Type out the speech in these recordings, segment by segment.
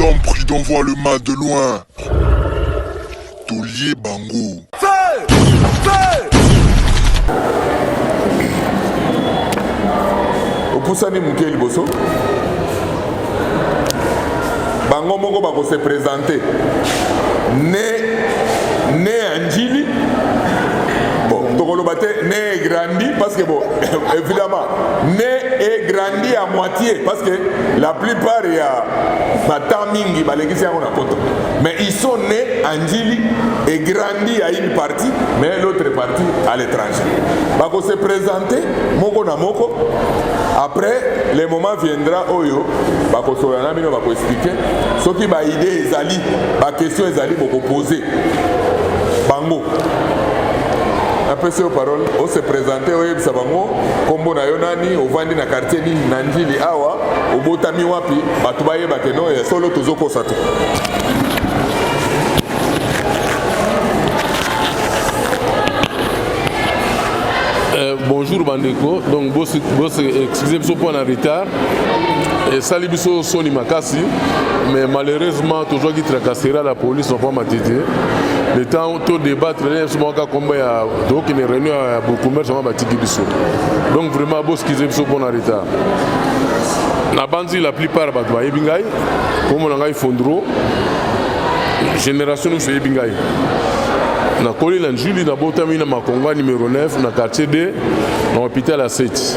L'homme prudent voit le mal de loin. Tolie bango. Feu! Feu! Opusani moke liboso. Bango moko bako se présenter. Ne ne ya Njili. Bon, tokoloba te ne est grandi parce que bon, évidemment, ne est grandi à moitié parce que la plupart ya ba mingi balekisi yango na poto. Mais ils sont nés à Njili et grandi à une partie, mais l'autre partie à l'étranger. Bako se présenter moko na moko. Après, le moment viendra oyo bakosolola na bino, bakoexpliquer soki ba idée ezali, ba question ezali, bokopose bango. Napesi yo parole, ose présente, oyebisa bango nkombo na yo nani, ovandi na quartier nini na Njili awa, obotami wapi, bato bayeba ke no ya solo tozokosa te. Bonjour bandeko, donc bos bos excusez biso mpo na retard, esali biso soni makasi, mais malheureusement tozwaki tracasserie la police na mpo Matete. Le temps to débattre biso moko kombo ya tokokende réunion ya bourgmestre yango batiki biso. Donc vraiment boexcuser biso mpo na retard. Nabanzi la plupart bato bayebi ngai, kombo na ngai Fondro, génération nyonso eyebi ngai. Nakoli na Njili, nabotami na Makonga numéro 9 na quartier D na hôpital ya 7.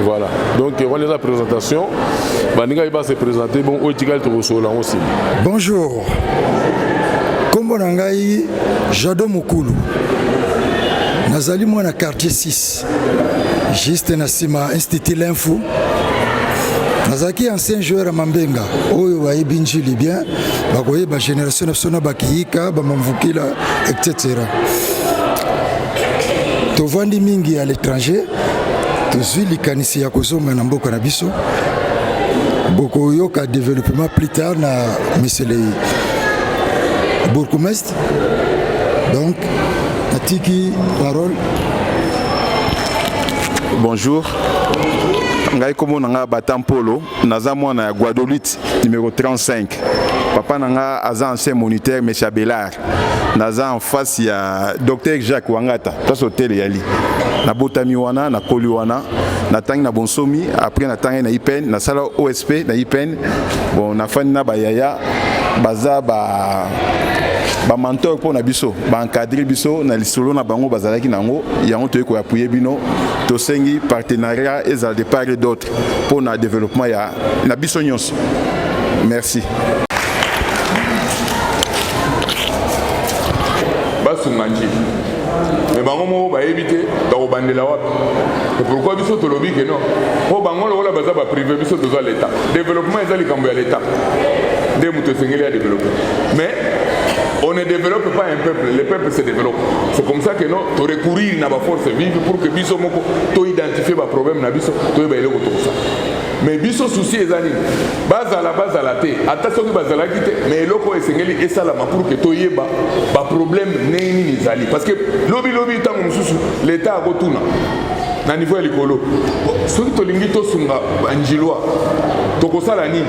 Voilà, donc wana eza présentation. Baningai base présenter, bon, oyo etikali tokosolola yango nsima. Bonjour, nkombo na ngai Jado Mokulu, nazali mwana quartier 6, juste na nsima institut L'info. Nazalaki ancien joueur ya Mambenga. Oyo bayebi Njili bien bakoyeba génération na biso na bakiyika, bamamvukila, etc. Tovandi mingi à l'étranger, tozwi likanisi ya kozonga na mboka na biso. Bokoyoka développement plus tard na monsieur le bourgmestre. Donc natiki parole. Bonjour, ngai kombo na nga Batampolo, naza mwana ya Guadolite numéro 35. Papa na nga aza ancien moniteur, monsieur Abelard. Naza en face ya docteur Jacques Wangata, place hotel yali. Nabotami wana, nakoli wana, natangi na Bonsomi, après natangi na IPN, nasala OSP na IPN. Bon, nafandi na bayaya, baza ba bamentor mpo na biso, baencadre biso na lisolo na bango bazalaki nango. Yango toyei koappuyer bino, tosengi partenariat ezala de part et d'autre mpo na développement ya na biso nyonso. Merci. Basunga Njili, mais bango moko bayebi te bakobandela wapi. Et pourquoi biso tolobi ke non? Mpo bango lokola baza baprivé, biso toza l'état. Développement eza likambo ya l'état nde moto esengeli ya développer, mais on ne développe pas un peuple, le peuple se développe. C'est comme ça que non, torecourir na baforce vive pour que biso moko toidentifie baproblème na biso, toyeba eloko tokosala. Mais biso souci eza nini? Bazala, bazala te, ata soki bazalaki te, mais eloko oyo esengeli esalama pour que toyeba baproblème ndenge nini ezali, parce que lobilobi ntango mosusu l'état akotuna na niveau ya likolo: soki tolingi tosunga banjilwa, tokosala nini?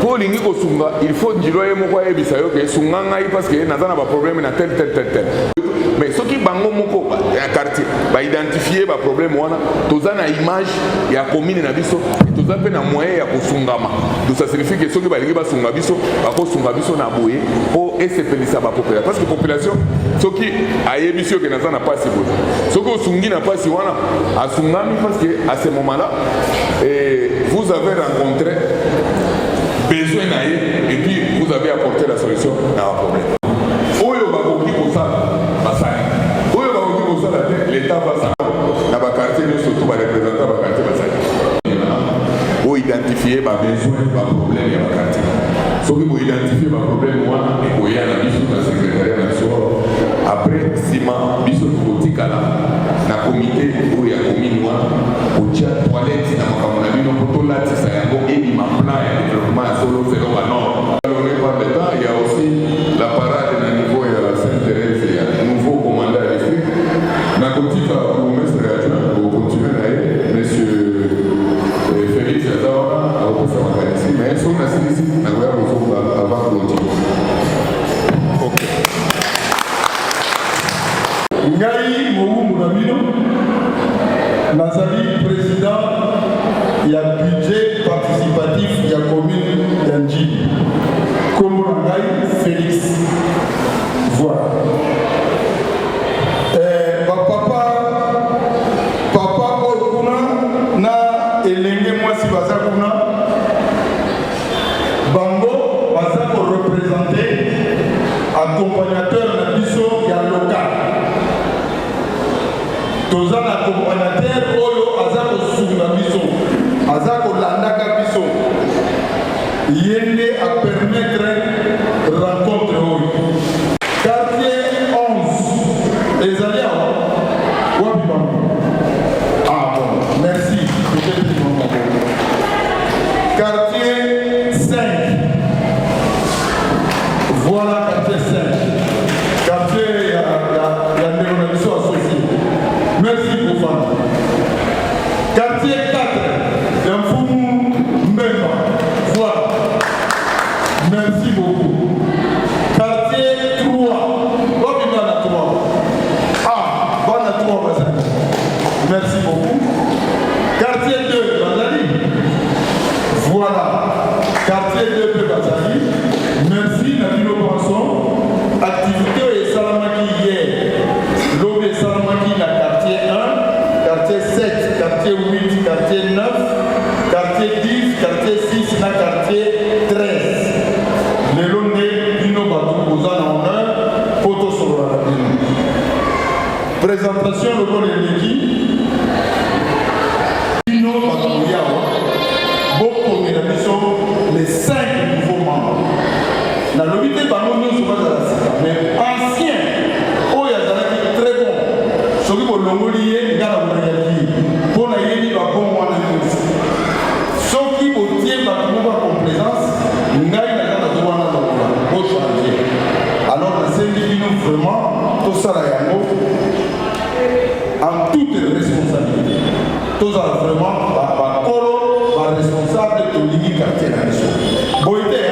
Mpo olingi kosunga, il faut njilwa ye moko ayebisa yo ke sunga ngai parce que naza na baproblème na tel tel tel tel. Mais soki bango moko ya quartier baidentifie baproblème wana, toza na image ya commune na biso, toza mpe na moyen ya kosungama. Donc ça signifie que soki balingi basunga biso, bakosunga biso na boye mpo esepelisa bapopulation, parce que population soki ayebisi yo ke naza na pasi boye, soki osungi na pasi wana, asungami, parce que à ce moment là et vous avez rencontré besoin na ye et puis vous avez apporté la solution na baproblème. Oyo bakoki kosala basali, oyo bakoki kosala te, l'état basala na baquartier nyonso to bareprésentant baquartier basali oidentifie babesoin, baproblème ya baquartier. Soki boidentifie baproblème wana, ekoya na biso na secrétariat na biso. Après nsima biso tokotikala na comité oyo ya commune wana kotia toilette na makambo na bino mpo tolatisa yango ebima plan ya développement ya solo selon banorme. Par le temps, il y a aussi la parade na niveau ya Sainte Thérèse ya nouveau commandant ya district. Nakotika bourgmestre adjoint bocontinue na ye, monsieur Félix aza wana, akopesa makanisi, mais soki nasilisi nakoya kozonga. Ye nde a permettre rencontre oyo. Quartier 11 ezali awa wapi bango? Ah bon, merci. Tobeti bango maboko. Quartier 5. Voilà quartier 5. Quartier ya ya ya ndeko na biso associé. Merci Kofana. Quartier 4 ya Mfumu Mbemba. Voilà. Merci beaucoup. Quartier 3. Wapi bana 3? Ah, bana 3 bazali. Merci beaucoup. Quartier 2 bazali. Voilà. Quartier 2 mpe bazali. Merci na bino banso. Activité oyo esalamaki hier. Lobi esalamaki na quartier 1, quartier 7, quartier 8, quartier 9, quartier 10, quartier 6 na quartier 13. Lelo nde bino bato boza na honneur mpo tosolola na bino. Présentation lokola eleki bino bato boyawa bokomela biso les 5 nouveaux membres. Nalobi te bango nyonso bazala sika, mais ancien oyo azalaki très bon, soki bolongoli ye nga nakolingaki ye mpo nayebi babon wana nyonso. Soki botie bato moko ya complaisance, ngai naza na droit nalongola, bochange. Alors nasengi bino vraiment tosala yango en toute responsabilité, tozala vraiment bakolo baresponsable, tolingi quartier na biso boye te,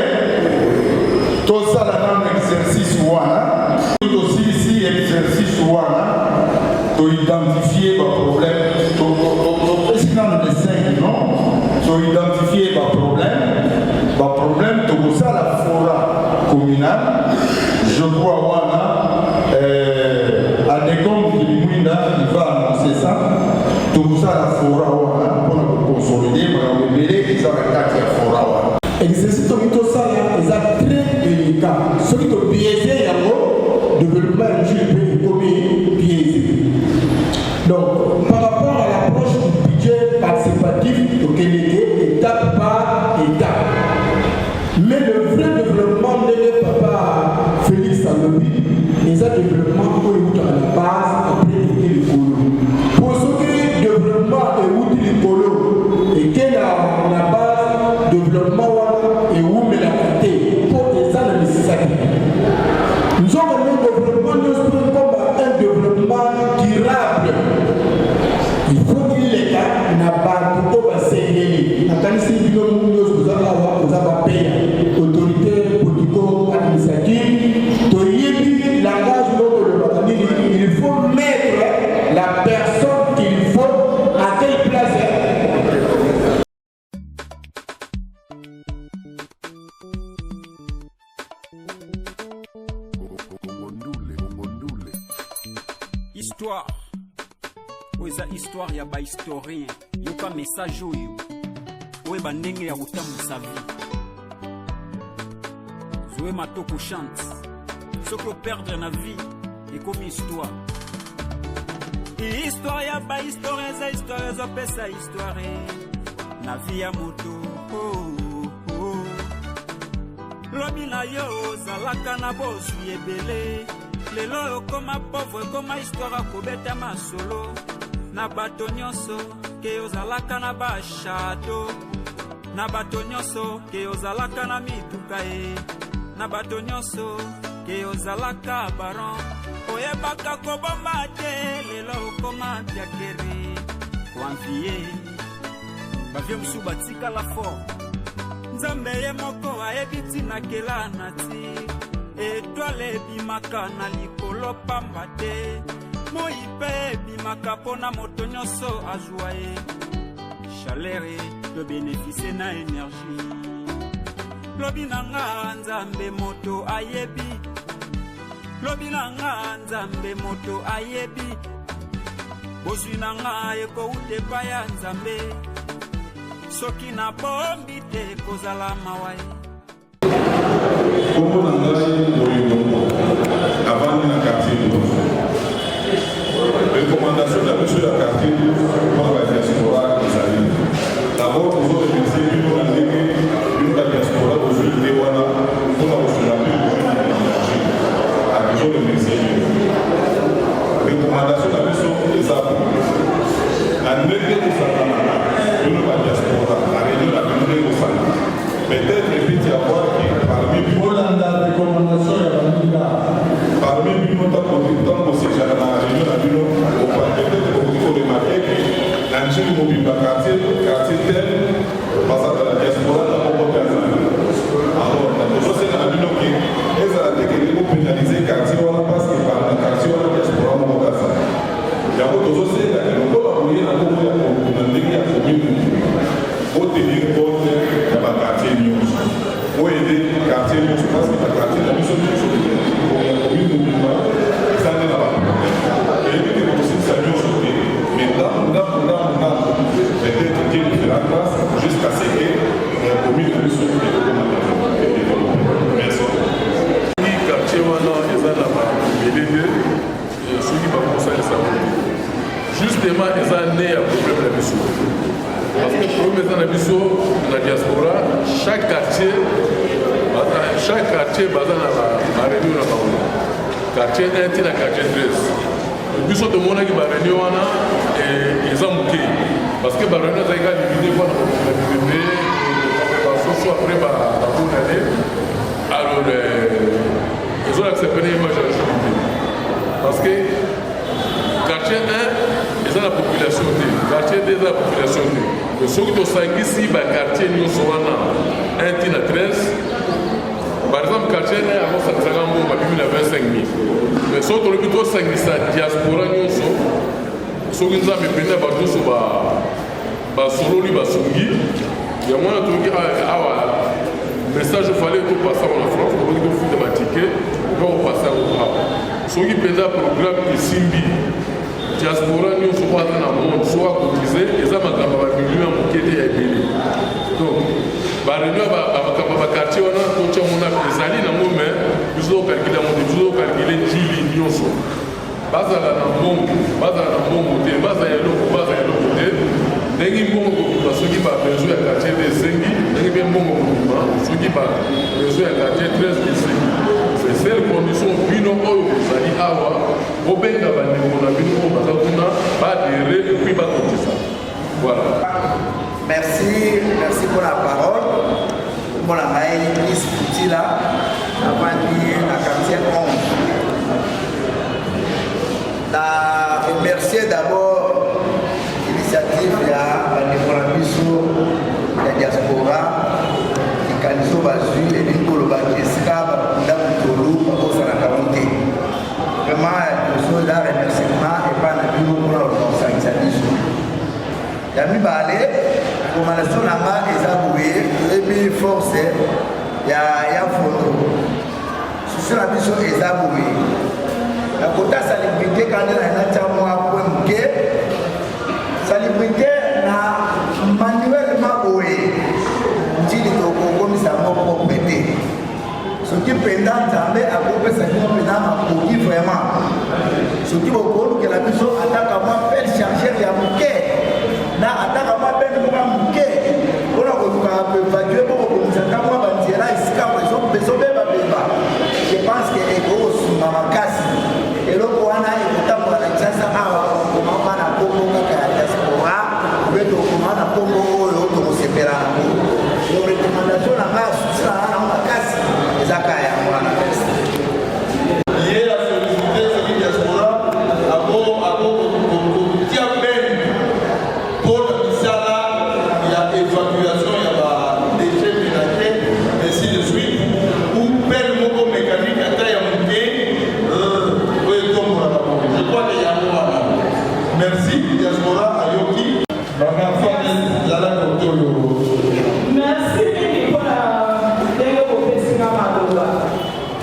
tosala nano exercice wana. Tosilisi exercice wana, toidentifie baproblème, topesi nano les 5 non, toidentifie baproblème, baproblème, tokosala fora communal. Je crois wana Adecom Kilimwinda, il va annoncer ça. Tokosala fora wana mpona koconsolide makambo ebele eza na kati ya fora wana. Exercice toki tosala eza très délicat. Soki topiége yango, développement ya Njili mpe ekomi piégé. Donc par rapport à l'approche du budget participatif, tokendeke étape par étape, mais le vrai développement, ndenge papa Félix alobi, eza développement oyo eutaka na base, après eke likolo. Po soki développement euti likolo eke na base, développement wana ewumelaka te mpo eza na misisa te. Nzongo nde développement nyonso mpo ekoma un développement durable, il faut ileka na bato oyo basengeli. Nakanisi bino nyonso boza awa, boza bapeya autorité politico administrative, toyebi langage moko elobaka nini: il faut mettre la personne qu'il faut à quelle place. Histoire oyo eza histoire ya bahistorien. Yoka message oyo, oyeba ndenge ya kotambwisa vie. Zoe Matoko chante: soki operdre na vie, ekomi histoire. Histoire ya bahistoire eza histoire ezopesa histoire na vie ya moto. Oh. Lobi na yo ozalaka na bozwi ebele, lelo okoma pauvre, ekoma histoire akobeta masolo na bato nyonso ke ozalaka na bachâteau, na bato nyonso ke ozalaka na mituka ye, na bato nyonso ke ozalaka baron, oyebaka kobomba te, lelo okoma piakere koenvier. Bavie mosusu batikala fort. Nzambe ye moko ayebi ntina kela na ti étoile ebimaka na likolo pamba te, moi mpe ebimaka mpo na moto nyonso azwa ye chaleur to bénéficie na énergie. Lobi na nga, Nzambe moto ayebi. Lobi na nga, Nzambe moto ayebi. Bozwi na nga ekouta epai ya Nzambe, soki nabombi te kozala mawa ye. Kombo na ngai Bolingo, avandi na quartier 12. Recommandation na biso ya quartier 12 mpona badiaspora ezali: d'abord tozo remercier bino na ndenge bino badiaspora. Peut-être il peut y avoir que parmi bino Bolanda recommandation ya baninga. Parmi bino ntango ntango bosiégeaka na réunion na bino, peut-être bokoki koremarquer que na Ndjili mobimba quartier quartier tel bazalaka na diaspora na moko te azali. Alors tozosenga na bino ke ezala te kende kopénaliser quartier wana parce que par na quartier wana diaspora moko te azali. Yango tozosenga ke lokola boye na nkombo ya na ndenge ya commune, botenir compte ya baquartier nyonso, boaider quartier nyonso, parce que baquartier na biso nyonso ya commune mobimba eza nde na baproblème. Toyebi te kokosilisa nyonso te, mais ndambo ndambo ndambo ndambo, peut-être Dieu nous fera grâce jusqu'à ce que commune na biso ekokoma développé. Merci. Soki quartier wana eza na bamibele te, soki bakosalisa yango te, justement eza nde ya problème na biso, parce que problème eza na biso na diaspora, chaque quartier baza na baréunion na bango, quartier 1 ti na quartier 13. Biso tomonaki baréunion wana eza moke, parce que baréunion ezalaki kaka limité mpona kokoma bibembe, basoso, après babonane. Alors ezolakisa pene image ya jour te, parce que quartier 1 eza na population te, quartier 2 eza na population te. Mais soki tosangisi baquartier nyonso wana 1 ti na 13, par exemple quartier 1 akosangisaka mbongo babimi na 25 000, mais soki tolobi tosangisa diaspora nyonso, soki Nzambe mpenza bato nyonso basololi, basungi yango wana, toyoki awa message fallait topasa yango na France, tokoki tofuta baticket mpe kopasa yango awa. Soki mpenza programme esimbi, diaspora nyonso oyo aza na monde, soki akotize, eza makambo ya bamilio ya moke te, ya ebele. Donc baréunion, makambo ya baquartier wana totya mona ezali nango, mais biso tocalculer yango te. Biso tocalculer Njili nyonso, bazala na mbongo, bazala na mbongo te, bazala eloko, bazala eloko te. Ndenge mbongo kobima soki babesoin ya quartier te esengi, ndenge mpe mbongo kobima soki babesoin ya quartier 13 esengi. C'est seule condition, bino oyo bozali awa, bobenga bandeko na bino oyo baza kuna, baadhérer et puis bakotisa. Voilà. Merci, merci pour la parole. Mpona ngai Chris Putila, navandi na quartier 11. Na remercier d'abord initiative ya bandeko na biso ya diaspora. Likanisi oyo bazwi elingi koloba esika bakunda motolu babosanaka yango te. Vraiment, ya liboso eza remerciement epai na bino mpona kosangisa biso. Ya mibale, recommandation na nga eza boye: toyebi force ya fondo susu na biso eza boye na kota salubrité. Kande na natya mwa point moke salubrité na manuellement boye, Ndjili tokokomisa yango propre te. Soki mpenza Nzambe akopesa bino mpenza makoki, vraiment soki bokolukela biso ataka mwa pelle chargeur ya moke na ataka mwa benne moko ya moke mpona koluka koévacuer mpo kobongisa ata mwa banzela esika ezobebabeba, je pense que ekokosunga makasi. Eloko wana ekotambola na Kinshasa awa, tokokoma na nkombo kaka ya diaspora mpe tokokoma na nkombo oyo tokosepela yango. Donc recommandation na ngai, susi na ngai nango makasi eza kaka yango wana. Ye asollicité soki diaspora ako kotia benne mpona misala ya évacuation ya badéchets ménagers, ainsi de suite, ou pelle moko mécanique ata ya moke oyo etombolaka boye. Je crois que yango wana. Merci, diaspora ayoki. Bangafani zala kote oyo. Merci mingi mpona ndenge bopesinga maloba.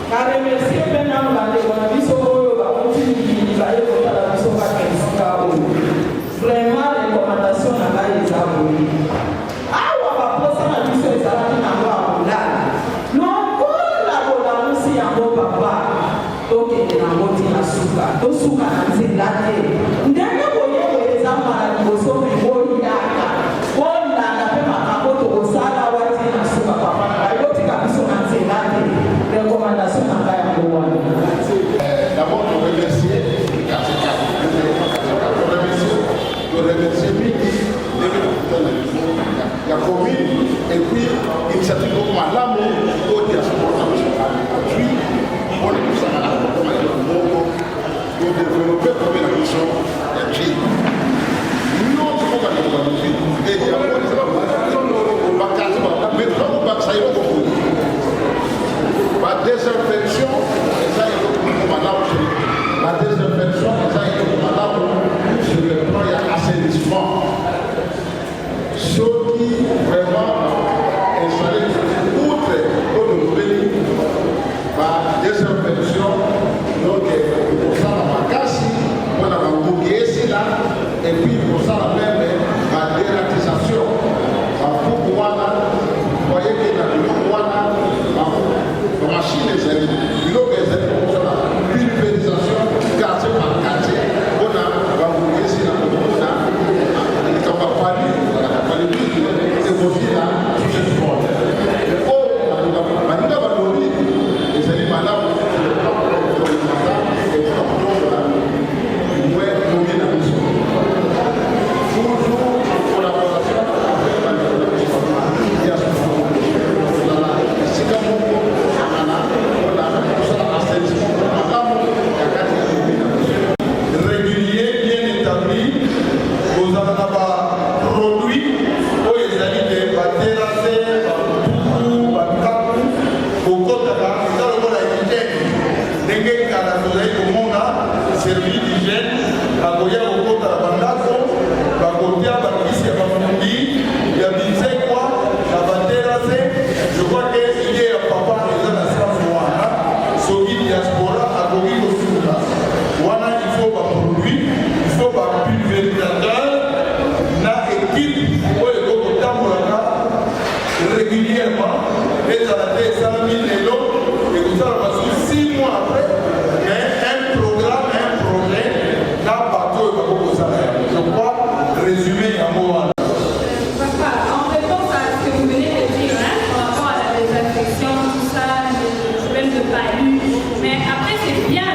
Na remercier mpe nano bandeko na biso oyo bauti mikili, baye kotala biso kaka esika oyo. Vraiment, recommandation na ngai eza boye: awa baposa na biso ezalaki nango ya kolala, lokola bolamusi yango, papa, tokende nango ntina suka, tosuka na nzela te. Ndenge boyeboye eza mbala liboso, me boyaka bolanda mpe makambo tokosala wati na suka. Papa na ngai, botika biso na nzela te. Recommandation na ngai yango wana. D'abord, je remercier le quartier 4, je remercier mingi ndenge tokuta na niveau ya commune et puis initiative. moko malamu oyo diaspora na biso azwi mpona kosangana kokoma eloko moko kodevelope komi na biso ya Ndjili. Nyonso mpo bandeko balobi ete yango eza bakartie me toza kobakisa eloko boye badesinfection eza eloko moko malamu la désinfection eza eloko malamu sur le plan ya assainissement soki vraiment installe outre oyo tolobeli ba désinfection donc ekosala makasi mpona bangungi esila epuis kosala meme ba dératisation bafuku wana voyeke na biloko wana bamashine ezali biloko ezali kokosala pulverisation quartier par quartier mpona bangungi esila komona likambo ya pali ezalaka pali ekosila sous cette forme oyo baninga balobi ezali malamu Régulier, bien établi, kozala na ba produits oyo ezali ke ba terrasse, ba puku, ba kaku, kokotaka eza lokola hygiène ndenge kala tozali komona service d'hygiène bakoya kokota na bandako bakotia bakisi ya bafungi ya binzekwa na baterase. Je crois que idée ya papa eza na sens wana. Soki diaspora akoki kosunga wana, il faut baproduit, il faut bapulvérisateur na équipe oyo ekoki kotambolaka régulièrement. Ezala te esalami lelo, ekosalama su 6 mois après, mais un programme, un projet na bato oyo bakoki kosala yango. Je crois résumé yango wana. Papa, en réponse à ce que vous venez de dire, hein, par rapport à la désinfection, tout ça, le problème de palu, mais après c'est bien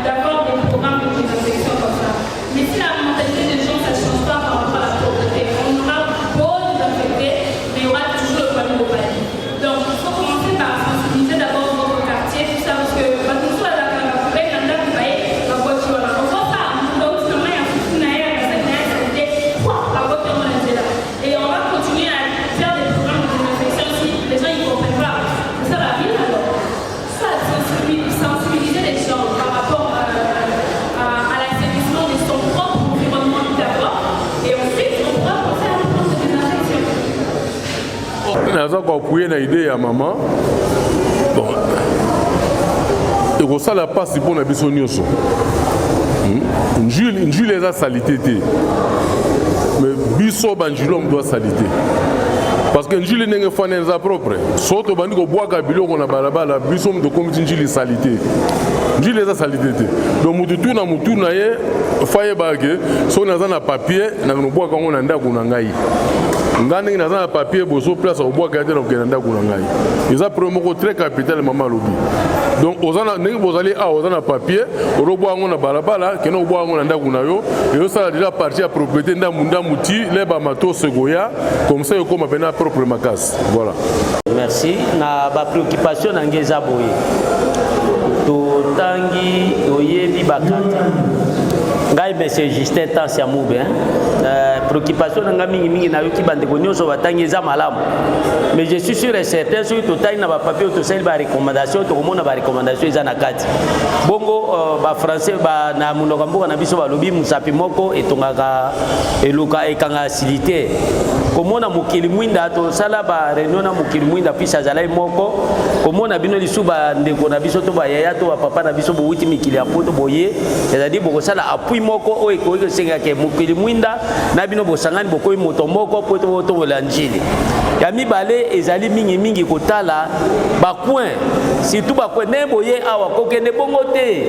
d'avoir des programmes de désinfection comme ça. Mais si la mentalité des gens, ça ne change pas par rapport à la propreté, on aura beau désinfecter, mais il y aura toujours le problème de palu. Donc il faut commencer par sensibiliser d'abord votre quartier, tout ça, parce que bato mosusu bazalaka na bapoubelle na ndako, baye babwaki wana. On voit pas, donc seulement ya fufu na ye, ya basaki na ye, saleté, babwaki yango na nzela. Et on va continuer à faire des programmes de désinfection si les gens ne comprennent pas. Ça va bien alors. Ça, sensibiliser les gens par rapport à l'assainissement de son propre environnement d'abord. Et ensuite, on pourra penser à un plan de désinfection. Naza koappuyer na idée ya mama. Bon, ekosala mpasi mpo na biso nyonso. Njili eza saleté te, mais biso banjili oyo moto asali te, parce que Njili ndenge fani eza propre. So tobandi kobwaka biloko na balabala, biso moto okomisi Njili saleté. Njili eza saleté te. Donc motu tu na motu na ye fa yebaka ke soki naza na papier, nakobwaka yango na ndako na ngai. Ngai ndenge naza na papier, boso place akobwaka ya te, na kokende na ndako na ngai. Eza problème moko très capital mama alobi. Donc oza na ndenge bozali awa, oza na papier, olobwa yango na balabala, kende kobwaka yango na ndako na yo. Ezosala déjà partie ya propriété ndambu ndambu ti le bamatos ekoya, comme ça ekóma mpena propre makasi. Voilà. Merci. Na bapréoccupation na ngai eza boye: totangi, toyebi bakati. Ngai monsieur Justin Tansi ya Mube, hein? Préoccupation na ngai mingimingi, nayoki bandeko nyonso batangi, eza malamu, mais je suis sûr et certain, soki totangi na bapapier oyo tosali barecommandation, tokomona barecommandation eza na kati bongo. Bafrançais ba, na monoko ya mboka na biso balobi mosapi moko etongaka eluka ekanga acidité. Komona Mokili Mwinda, tosala baréunion na Mokili Mwinda puisque azalaki moko. Komona bino lisusu, bandeko na biso to bayaya to bapapa na biso bowuti mikili ya Poto boye, c'est-à-dire bokosala appui moko oyo ekoki kosengaka Mokili Mwinda na bino bosangani, bokomi moto moko po tobotobola Njili. Ya mibale ezali mingimingi kotala bacoin, surtout bacoin ndenge boye awa. Kokende bongo te,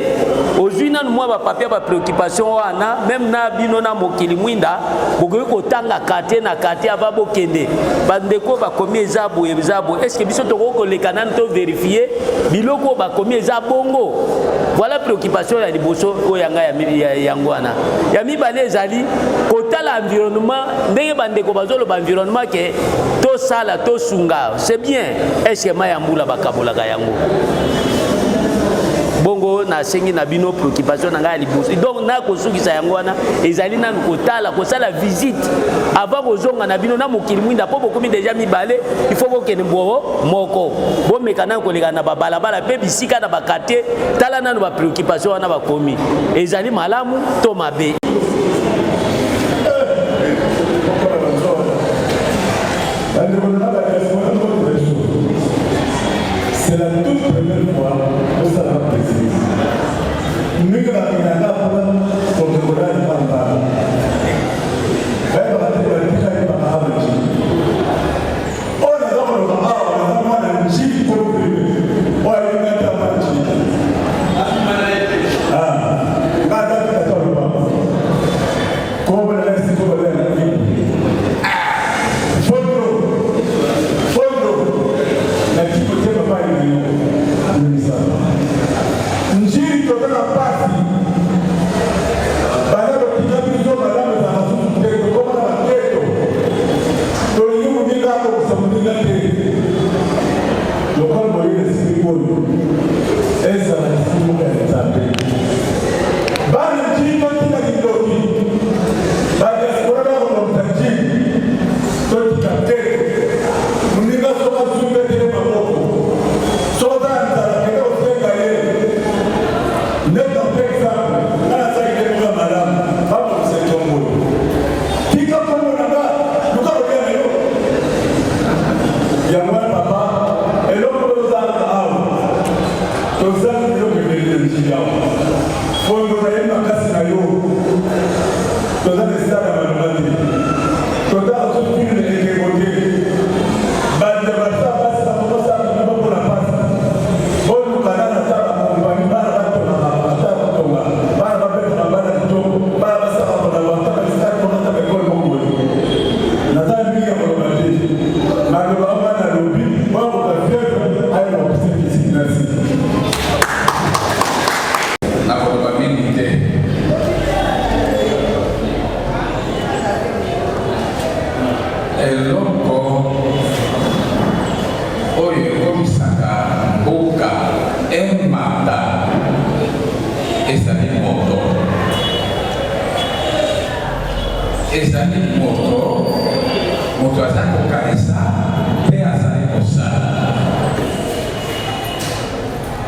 ozwi nanu mwa bapapier, bapréoccupation wana. Même na bino na Mokili Mwinda, bokoki kotanga quartier na quartier ava bokende. Bandeko bakomi eza boye, eza boye, est ce que biso tokoki koleka nanu to vérifier biloko oyo bakomi eza bongo? Voilà préoccupation ya liboso oyo ya ngai yango wana. Ya mibale ezali kotala environnement, ndenge bandeko bazoloba environnement ke tosala tosunga, c'est bien. Est-ce que mai ya mbula bakabolaka yango? Bongo nasengi na bino préoccupation na ngai ya liboso, donc nakosukisa yango wana, ezali nanu kotala, kosala visite avant kozonga na bino na mokili mwinda, mpo bokomi deja mibale, il faut bokende boo moko, bomeka nanu koleka na babalabala mpe bisika na bakartier, tala nanu bapréoccupation wana bakomi, ezali malamu to mabe. C'est la toute première fois que ça va plaisir. Ndenge bakendaka mpona kotokola libamba bayebaka te batikali bakaka njili. Oyo naza koloba awa, naza mwana njili koprime oyo ayebi ata mwana njili nga aza mpe tata oloba kombo na ngai siko balela na Fondro Fondro na tiko te papa alingi yo Njili toza na pasi banda kotika biso malamu ezalaka susu te, tokoma na baketo, tolingi moninga akokisa moninga te. Lokola boye na esili oyo ezala esili moko ya Nzambe, bana Njili totika kindoki, badiaspora bakobongisa Njili, totika keto. Moninga soki azwi betele maboko, soki oza na nzala kende kosenga ye. Ndenge mpe exemple nga nasali te moko ya malamu babongisa etongo oyo, tika kombo na nga, luka kolia na yo. Yango wana papa, eloko tozanga awa, tozangi biloko ebele na Njili awa. Fondo na ye makasi na yo, toza na esala ya malonga te, totala so filme ekeko te, banda basa basi bakokosala biloko mpona pasi. Boluka nanu ata bakompani, bana batongaka, ata kotonga, bana babetaka bana kitoko, bana basalaka makambo ata ba stade moko, ata ba ekole moko boye. Naza mingi ya koloba te, maloba oyo nga nalobi, oyo akoka fièvre ayeba kopesa kisi. Merci. Nakoloba mingi te. Eloko oyo ekomisaka mboka emata ezali moto. Ezali moto, moto aza kokanisa mpe azali kosala.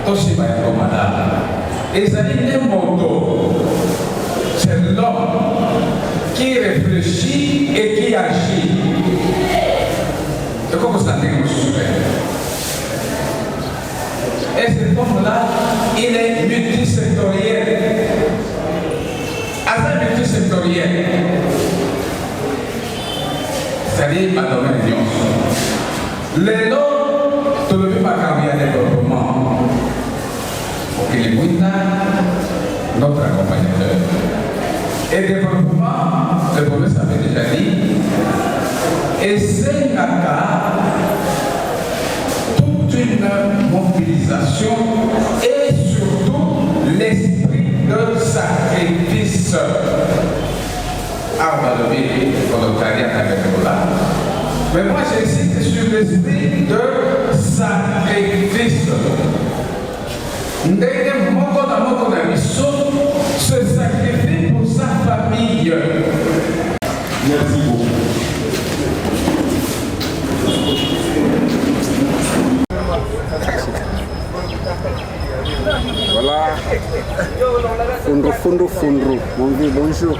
Tosimba yango malamu. Ezali nde moto, c'est l'homme qui réfléchit et qui agit. Ekoki kozala ndenge mosusu te. Et cet homme-là, il est multisectoriel. Aza multisectoriel. C'est-à-dire badomaine nyonso. Lelo tolobi makambo ya développement. Mokili Mwinda, notre accompagnateur. Et développement, le professeur avait déjà dit, esengaka toute une mobilisation et surtout l'esprit de sacrifice. Awa balobi volontariat na bénévolat, mais moi j'insiste sur l'esprit de sacrifice. Ndenge moko na moko na biso se sacrifie pour sa famille. Merci beaucoup. Voilà. Fundru, fundru, fundru. Mon vieux, bonjour.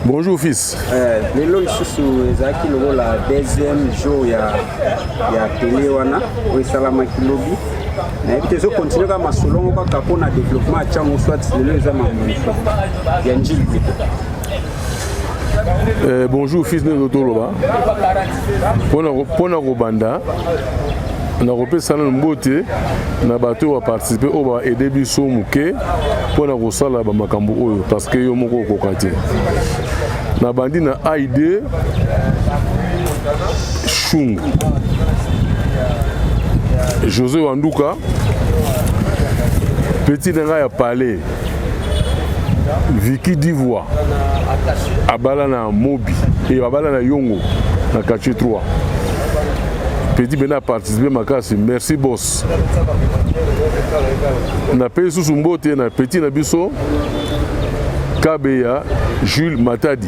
Bonjour fils. Euh, lelo lisusu ezalaki lokola deuxième jour ya, ya tele wana oyo esalamaki lobi, nayebi te ezokontinue kaka masolo yango kaka mpona développement ya Tshangu, soit lelo eza mambo mosusu ya Njili plutôt. Bonjour fils, ndenge toloba mpona kobanda, nakopesa nano mbote na bato oyo baparticipe, oyo baede biso moke mpona kosala bamakambo oyo, parce que yo moko okoka te. Nabandi na aid Shungu, José Wanduka, Petit na ngai ya palais Vicky Divoire abala na Mobi et abala na Yongo na quartier 3. Petit Bena participer makasi. Merci boss. Na pesi susu mbote na petit na biso Kabeya Jules Matadi.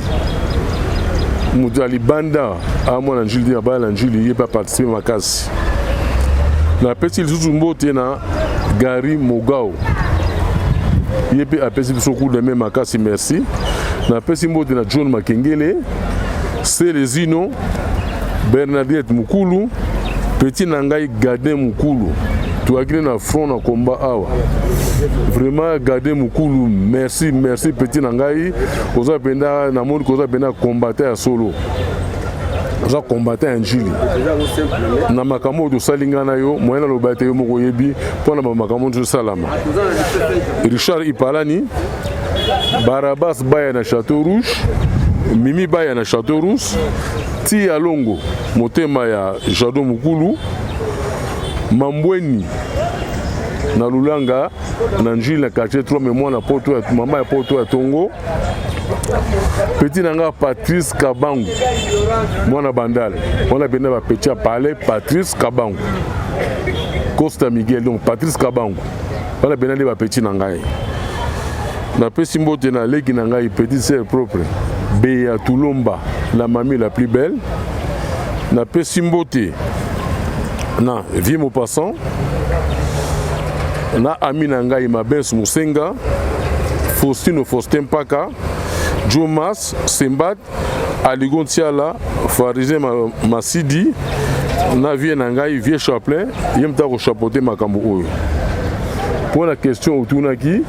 Moto ya libanda amwana Jules abala na Jules ye pe participer makasi. Napesi lisusu mbote na Gary Mogao ye mpe apesi biso coup de main makasi merci. Napesi mbote na John Makengele, Selezino, Bernadette Mukulu, petit na ngai Gardin Mukulu toyaki na front na combat awa vraiment Gardin Mukulu merci merci petit na ngai oza mpenza namoni koza mpenza combattant ya solo oza combattant ya njili na makambo oyo tosali ngai na yo moyen naloba ete yo moko oyebi mpo na bamakambo nyonso esalama richard ipalani barabas baya na chateau rouge mimi baya na chateau rouge ti ya longo motema ya jado mokulu mambweni na lulanga na njili na quartier 3 me mwana poto ya mama ya poto ya tongo Petit na nga Patrice Kabangu mwana Bandal wana pena ba petit ya palais Patrice Kabangu Costa Miguel donc Patrice Kabangu wana pena nde ba petit na ngai napesi mbote na leki na ngai petite sœur propre Bea Tulomba la mamie la plus belle napesi mbote na vieux Maupassant na ami na ngai Mabens Musenga Faustino Faustin Mpaka Jomas Sembat Aligo Ntiala Farisien Masidi na vie na ngai vieux Chaplin ye moto akochapote makambo oyo mpo na question otunaki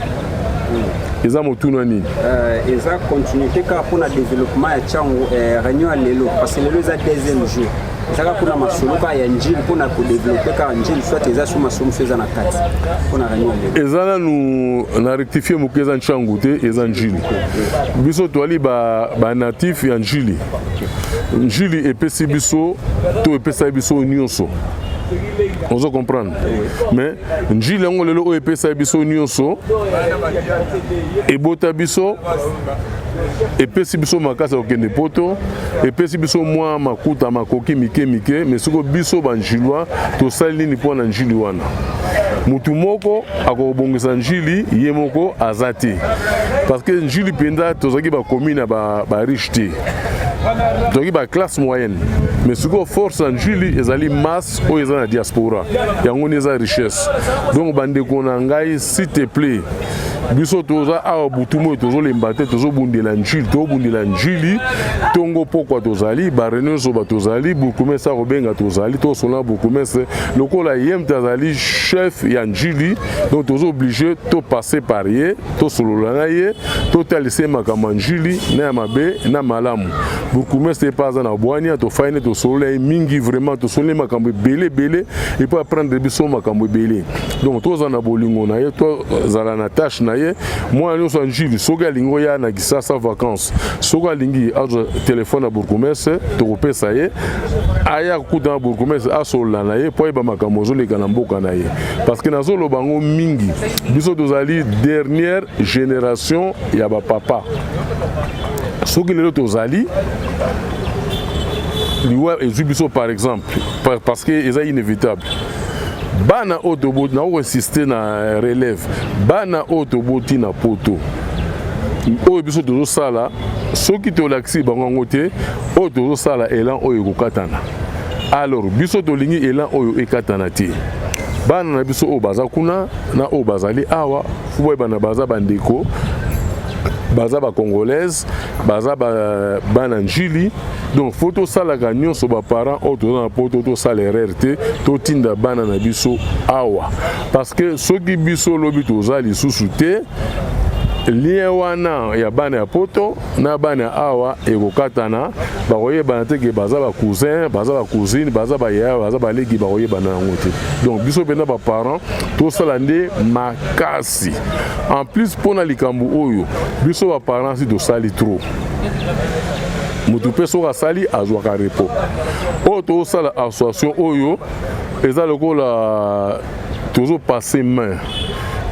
eza motuna nini euh, eza continuité kaka mpo na développement ya ntango euh, réunion ya lelo parce que lelo eza deuxième jour ezaka kuna masolo kaka ya njili mpo na kodevelope kaka njili soit eza so masolo mosusu eza na kati mpo na réunion lelo eza nanu na rectifie moke eza nchangu te eza njili biso toali banatif ba ya njili njili epesi biso to epesaki biso nyonso ozo comprendre mais njili yango lelo oyo epesaki biso nyonso ebota biso epesi biso makasi ya kokende poto epesi biso mwa makuta makoki mike mike me sikoyo biso banjilois tosali nini mpo na njili wana motu moko akobongisa njili ye moko aza te parce que njili mpenza tozalaki bacommune ya bariche te tozalaki baclasse moyenne mais sikoyo force ya njili ezali masse oyo eza na diaspora yango nde eza richesse donc bandeko na ngai s'il te plaît biso toza awa butu moi tozolemba te tozobundela njili tobundela njili ntongo pokwa tozali bareunion nyonso ba tozali bourgmestre akobenga tozali tosolola bourgmestre lokola ye moto azali chef ya njili donc toza oblige topasse par ye tosolola na ye totalisa ye makambo ya njili na ya mabe na malamu bourgmestre epa aza na bwania tofai nde tosolola ye mingi vraiment tosololi makambo ebele ebele epo aprendre biso makambo ebele donc tozala na bolingo na ye tozala na tâche na ye mwana nyonso ya njili soki alingi oya na kisasa vacances soki alingi azwa telefone ya bourgmestre tokopesa ye aya kokuta na bourgmestre asolola na ye mpo ayeba makambo ezoleka na mboka na ye parce que nazoloba yango mingi biso tozali dernière génération ya bapapa soki lelo tozali liwa ezwi biso par exemple parce que eza inévitable bana oyo toboti nako insiste na relève bana oyo toboti na poto oyo biso tozosala soki tolakisi bango yango te oyo tozosala elan oyo ekokatana alors biso tolingi elan oyo ekatana te bana na biso oyo baza kuna na oyo bazali awa fo boyebana baza bandeko baza bacongolaise baza bana njili donc fo tosalaka nyonso baparent oyo toza na poto tosala erreur te totinda bana na biso awa parce que soki biso lobi toza lisusu te lien wana ya bana ya poto na bana ya awa ekokatana bakoyebana te ke baza bacousin baza bacousine baza bayaya baza baleki bakoyebana yango te donc biso mpenza baparent tosala nde makasi en plus mpo na likambo oyo biso baparent si tosali trop motu mpe soki asali azwaka repos oyo tozosala association oyo eza lokola tozopasse main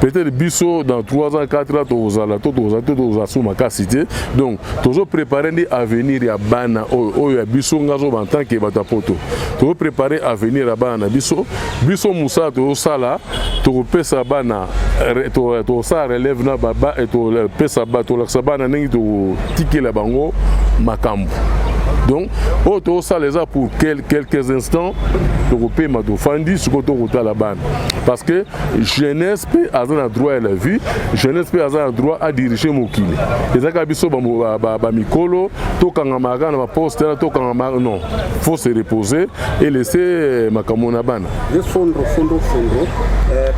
Peut-être biso dans 3 ans, 4 ans tokozala to tokozala to tokozala so makasi te. Donc tozo préparer nde avenir ya bana oyo oyo ya biso nga azoba en tant que bato ya poto. Tozo préparer avenir ya bana na biso. Biso mosala tozosala tokopesa bana tokosala relève na topesa tolakisa bana ndenge tokotikela bango makambo. Donc oyo tokosala eza pour quelques instants, tokopema, tofandi sikoyo tokotala bana, parce que jeunesse mpe aza na droit ya la vie, jeunesse mpe aza na droit adirige mokili. Eza kaka biso bamikolo tokangamaka kaka na baposte wana tokangamaka. Non, faut se reposer et laisser makambo na bana. Yo Fondro, Fondro, Fondro,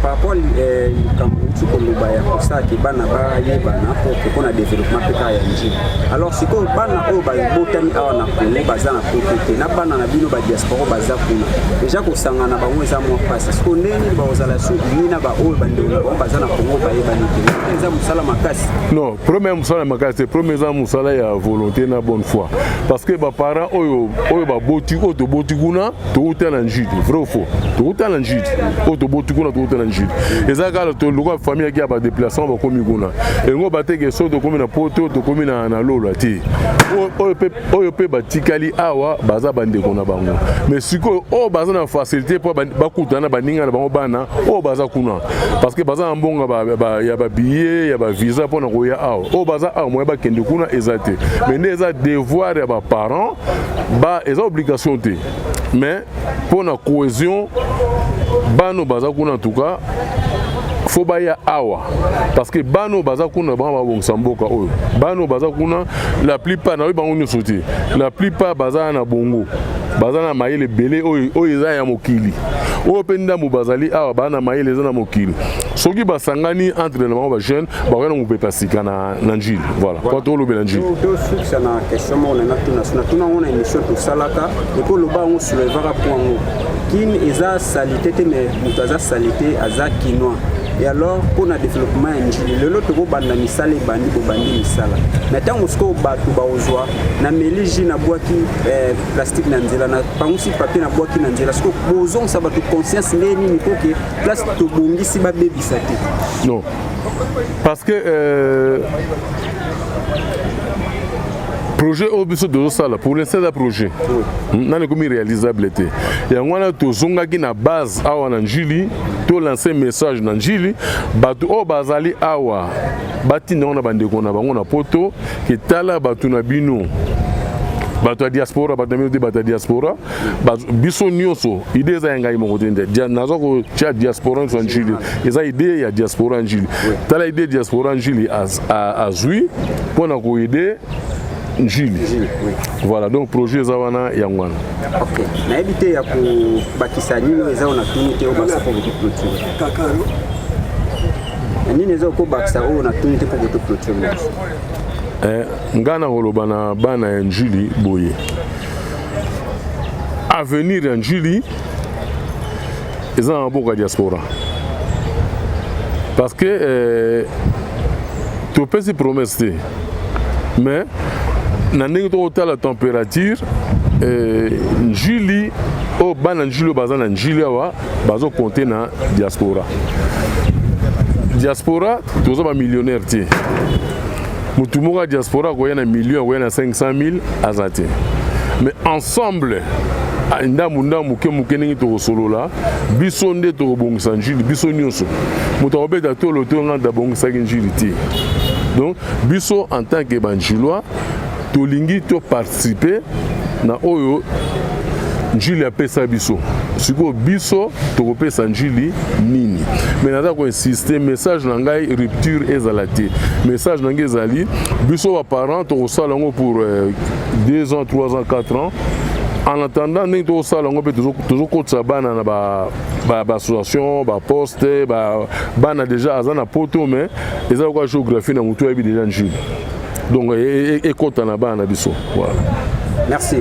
par rapport likambo outi koloba ya kosala ke bana bayebana po mpona développement mpe kaka ya Njili, alors sikoyo bana oyo babotami awa na Congo baza na poto te, na bana na bino badiaspora baza kuna déjà, kosangana bango eza mwa mpasi. Sikoyo ndenge nini bakozala su uni na baoyo bandeko na bango baza na Congo bayebani te? Eza mosala makasi. Non, premier mosala makasi te. Premier eza mosala ya volonté na bonne foi, parce que baparent oyo oyo baboti, oyo toboti kuna, touta na Njili. Vrai ou faux? Touta na Njili. Oyo toboti kuna, touta na Njili. Eza kaka lokola famille yaki ya badéplacement, bakomi kuna elongo bateke. So tokomi na poto, tokomi na lola te. Oyo mpe batikali awa baza bandeko na bango. Mais sikoyo oyo baza na facilité mpo bakutana na baninga na bango, bana oyo baza kuna, parce que baza na mbongo ya babillet, ya bavisa mpona koya awa. Oyo baza awa, moya bakende kuna eza te. Mais nde eza devoir ya baparent ba, eza obligation te, mais mpona cohésion, bano baza kuna, en tout cas faut baya awa, parce que bano baza kuna, bango babongisa mboka oyo. Bano baza kuna, la plupart, nayebi bango nyonso te, la plupart baza na bongo, baza na mayele ebele oyo oyo eza ya mokili. Oyo mpe ndambo bazali awa, baa na mayele eza na mokili. Soki basangani entre na bango, bajeune bakoya na mopepe sika na Njili. Voilà, po tolobela Njili. Tosukisa na question moko na natuna. So natuna yango na émission tosalaka, epo oloba yango, soulevaka po yango Kine eza salité te, mais moto aza salité aza Kinois. Et alors mpona développement ya Njili lelo, tokobanda misala, ebandi, bobandi misala, mais ntango sikoyo bato bakozwa na meli jus, nabwaki plastique na nzela, na pangusi papier, nabwaki na nzela, sikoyo bozongisa bato conscience ndenge nini mpo ke place tobongisi babebisa te? Non, parce que projet oyo biso tozosala, pour l'instant eza projet nani ekomi réalisable te. Yango wana tozongaki na base awa na Njili, tolance message na Njili. Bato oyo bazali awa batinda yango na bandeko na bango na poto ke tala bato na bino, bato ya diaspora, bato na bino te, bato ya diaspora. Biso nyonso, idée eza ya ngai moko te nde naza kotia diaspora nyonso ya Njili. Eza idée ya diaspora ya Njili. Tala idée diaspora Njili azwi mpona koaider Njili. Voilà, donc projet eza wana, yango wana. Ok, nayebi te ya kobakisa nini oyo eza oyo natuni te, oyo bakisa mpo koto clôture nini, eza okobakisa oyo natuni te mpo koto clôture na biso? Ngai na koloba na bana ya Njili boye: avenir ya Njili eza na maboko ya diaspora, parce que topesi promesse te, mais na ndenge tokotala température, Njili oyo, bana Njili oyo baza na Njili awa bazokonte na diaspora. Diaspora toza bamillionnaire te. Motu moko ya diaspora akoya na million, akoya na 500 000, aza te. Mais ensemble, ndambu ndambu, moke moke, ndenge tokosolola, biso nde tokobongisa Njili biso nyonso. Moto akobeta tolo to nga abongisaki Njili te. Donc biso en tant que Banjilois, tolingi toparticipe na oyo Njili apesa biso. Sikoyo biso tokopesa Njili nini? Mais naza koinsiste, message na ngai, rupture ezala te. Message na ngai ezali, biso baparent tokosala yango pour 2 ans, 3 ans, 4 ans. En attendant, ndenge tokosala yango mpe, tozokotisa bana na baassociation, baposte. Bana déjà aza na poto, mais eza lokola géographie na motu, ayebi déjà Njili. Donc ekota na bana na biso, voilà. Merci.